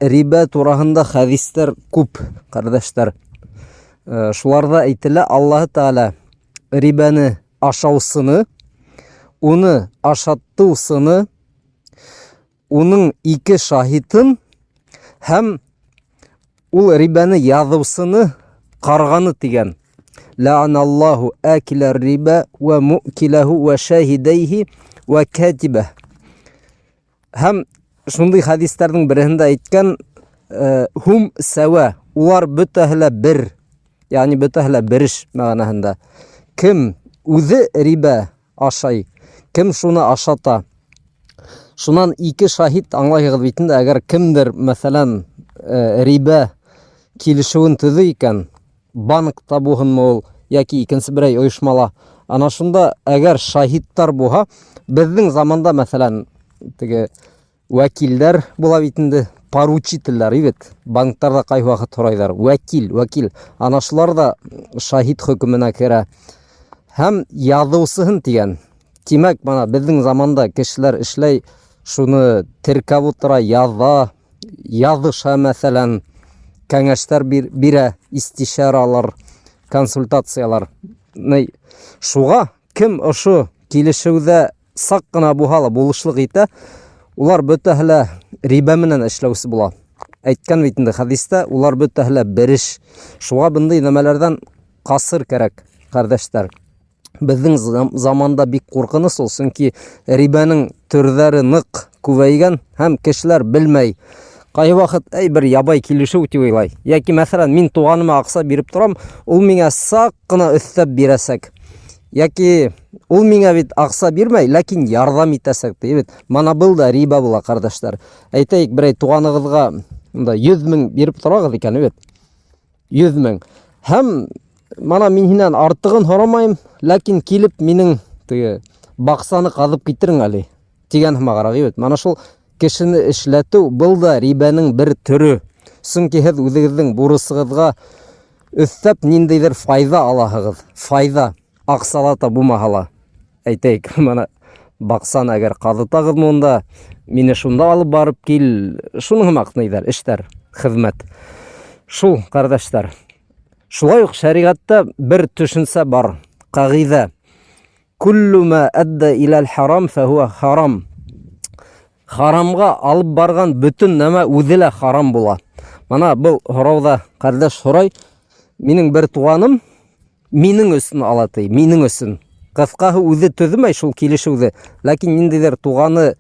Рибә тураһында хәдистәр күп, кардәштәр. Э, шуларда әйтелә, Аллаһы Тәгалә рибәне ашаусыны, уны ашаттыусыны, уның ике шаһитын һәм ул рибәне языусыны карганы дигән. Ләаналлаһу акилә рибә вә мукиләһу вә шаһидәйһи вә катибәһ. Һәм шундый хәдисләрнең береһендә әйткән, э, һум сәвә, улар бөтәһе лә бер, ягъни бөтәһе лә бериш мәгънәһендә. Кем үзе рибә ашай, кем шуны ашата. Шунан ике шаһит аңлайһыгыз бит инде, әгәр кемдер, мәсәлән, э, рибә килешүен төзи икән, банкта булһынмы ул яки икенче берәй оешмала. Ана шунда әгәр шаһиттар булһа, безнең заманда, мәсәлән, теге вәкилләр була бит инде, поручительләр бит. Банктарда кайвакыт сорайлар, вәкил, вәкил. Ана шулар да шаһит хөкеменә керә. Һәм языусыһын дигән. Тимәк, мана безнең заманда кешеләр эшләй, шуны теркәп утыра, яза, языша, мәсәлән, кәңәшләр бирә, истишаралар, консультациялар. Шуга кем ошо килешүдә сак кына булһа ла булышлык итә, улар бөтәһе лә рибә менән эшләүсе була. Әйткән бит инде хәдистә, улар бөтәһе лә бериш. Шуга бындый нәмәләрдән касыр кәрәк, кардәшләр. Безнең заманда бик куркыныч ул, чөнки рибәнең төрләре нык күбәйгән һәм кешеләр белмәй. Кайвакыт әй бер ябай килешү дип уйлай. Яки мәсәлән, мин туганыма акча биреп торам, ул миңа сак кына өстәп бирәсәк. Яки ул миңа бит акча бирмәй, ләкин ярдәм итәсәк ди бит. Мана был да риба була, кардәшләр. Әйтәйек, берәй туганыгызга монда 100 мең биреп торагыз икән бит. 100 мең. Һәм мана мин һиннән артыгын сорамайым, ләкин килеп минең теге баксаны казып китерең әле дигән һымаграк бит. Мана шул кешене эшләтү был да рибәнең бер төре. Чөнки һеҙ үҙегеҙҙең бурысығыҙға өҫтәп ниндәйҙер файҙа алаһығыҙ. Файҙа аҡсалата булмаһа ла. Әйтәйек, мана баҡсаны әгәр ҡаҙытағыҙмы унда, мине шунда алып барып кил, шуның һымаҡ нейҙәр, эштәр, хеҙмәт. Шул, ҡәрҙәштәр. Шулай уҡ шәриғәттә бер төшөнсә бар, ҡағиҙә. Күллү мә әддә иләл харам фәһүә харам. Харамға алып барған бөтөн нәмә үҙе лә харам була. Мана был һорауҙа ҡәрҙәш һорай, минең бер туғаным Минең өсөн ала ти, минең өсөн. Ҡыҫҡаһы үҙе төҙөмәй шул килешеүҙе, ләкин ниндәйҙер туғаны э,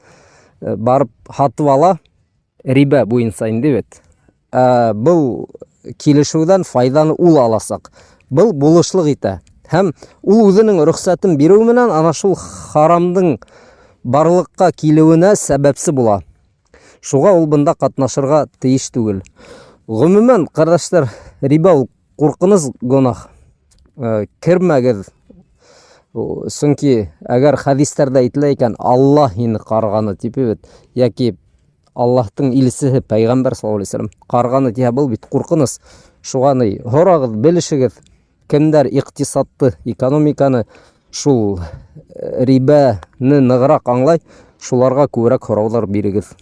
барып һатып ала, рибә буйынса инде бит. Ә, был килешеүҙән файҙаны ул аласаҡ. Был булышлыҡ итә. Һәм ул үҙенең рөхсәтен биреү менән ана шул харамдың барлыҡҡа килеүенә сәбәпсе була. Шуға ул бында ҡатнашырға тейеш түгел. Ғөмүмән, ҡәрҙәштәр, рибә ул Ҡурҡыныс гонаһ. Э, кермәгеҙ. Сөнки әгәр хәдистәрҙә әйтелә икән, Аллаһ һине ҡарғаны тип бит, яки Аллаһтың илсеһе пәйғәмбәр саллаллаһу алейһи вәсәләм ҡарғаны тиһә, был бит ҡурҡыныс. Шуға ни, һорағыҙ, белешегеҙ, кемдәр иҡтисадты, экономиканы шул э, рибәне нығыраҡ аңлай, шуларға күберәк һорауҙар бирегеҙ.